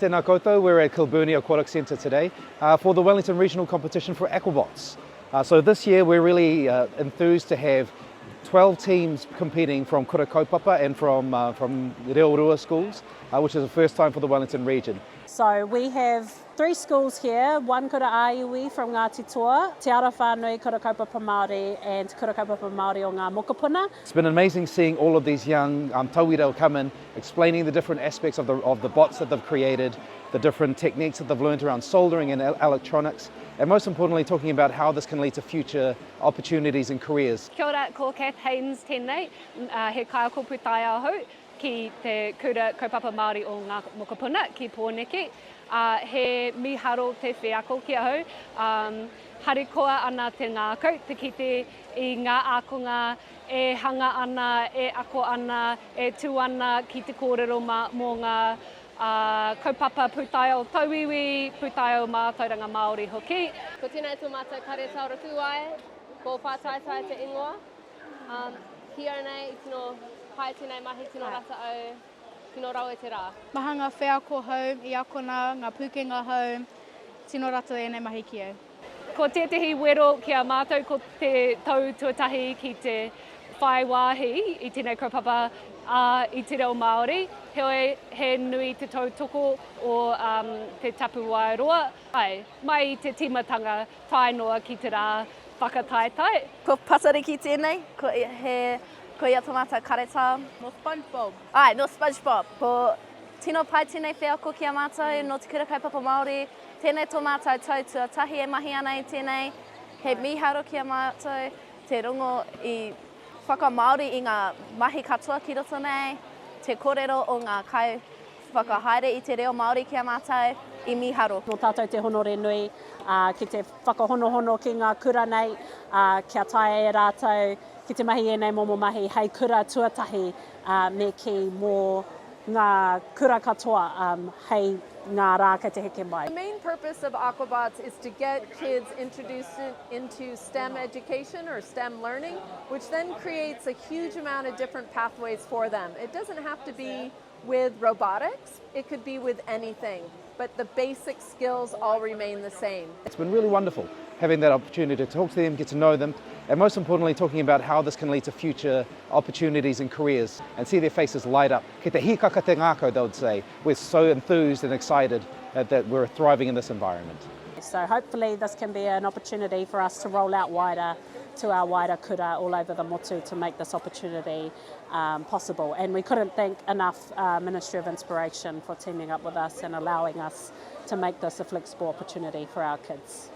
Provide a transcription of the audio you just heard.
Tēnā koutou, we're at Kilbirnie Aquatic Centre today uh, for the Wellington Regional Competition for Aquabots. Uh, so this year we're really uh, enthused to have 12 teams competing from Kura Kaupapa and from, uh, from Reo Rua schools, uh, which is the first time for the Wellington region. So we have three schools here, one kura ā-iwi from Ngāti Toa, Te Ara Whānui Kura Kaupapa Māori and Kura Kaupapa Māori o Ngā Mokopuna. It's been amazing seeing all of these young um, tauira come in, explaining the different aspects of the, of the bots that they've created, the different techniques that they've learned around soldering and electronics, and most importantly, talking about how this can lead to future opportunities and careers. Kia ora, ko Kath Haines tēnei, he kaiako pūtaiao hou ki te Kura Kaupapa Māori o Ngā Mokopuna ki Pōneke. He mīharo te wheako ki ahau, harikoa ana te ngākau te kite i ngā ākonga e hanga ana, e ako ana, e tū ana ki te kōrero mō ngā kaupapa pūtaiao tauiwi, pūtaiao mātauranga Māori hoki. Ko tēnei tō mātou karetao rukuwae, ko Whātaitai te ingoa. Ki au nei, i tino pai tēnei mahi, tino rata au, tino rawe te rā. Maha ngā wheako hou i akona, ngā pūkenga hou, tino rata ēnei mahi ki au. Ko tētehi wero ki a mātou ko te tau tuatahi ki te whai wāhi i tēnei kaupapa, ā, i te reo Māori, heoi he nui te tautoko o Te Tapuwaeroa, āe, mai i te tīmatanga tae noa ki te rā whakataetae. Ko Patariki tēnei, ko he, ko ia tō mātou karetao. Nō SpongeBob. Āe, nō SpongeBob. Ko tino pai tēnei wheako ki a mātou, nō Te Kura Kaupapa Māori. Tēnei tō mātou tau tuatahi e mahi ana i tēnei. He mīharo ki a mātou te rongo i whakamāori i ngā mahi katoa ki roto nei, te kōrero o ngā kai whakahaere i te reo Māori ki a mātou, i mīharo. Nō tātou te honore nui ki te whakahonohono ki ngā kura nei, kia taea e rātou ki te mahi ēnei momo mahi hei kura tuatahi me kī mō ngā kura katoa hei ngā rā kei te heke mai. The main purpose of Aquabots is to get kids introduced into STEM education or STEM learning, which then creates a huge amount of different pathways for them. It doesn't have to be with robotics, it could be with anything, but the basic skills all remain the same. It's been really wonderful having that opportunity to talk to them, get to know them, and most importantly, talking about how this can lead to future opportunities and careers and see their faces light up. Ki te hīkaka te ngākau, they would say. We're so enthused and excited that we're thriving in this environment. So hopefully this can be an opportunity for us to roll out wider to our wider kura all over the motu to make this opportunity um, possible. And we couldn't thank enough uh, Ministry of Inspiration for teaming up with us and allowing us to make this a flexible opportunity for our kids.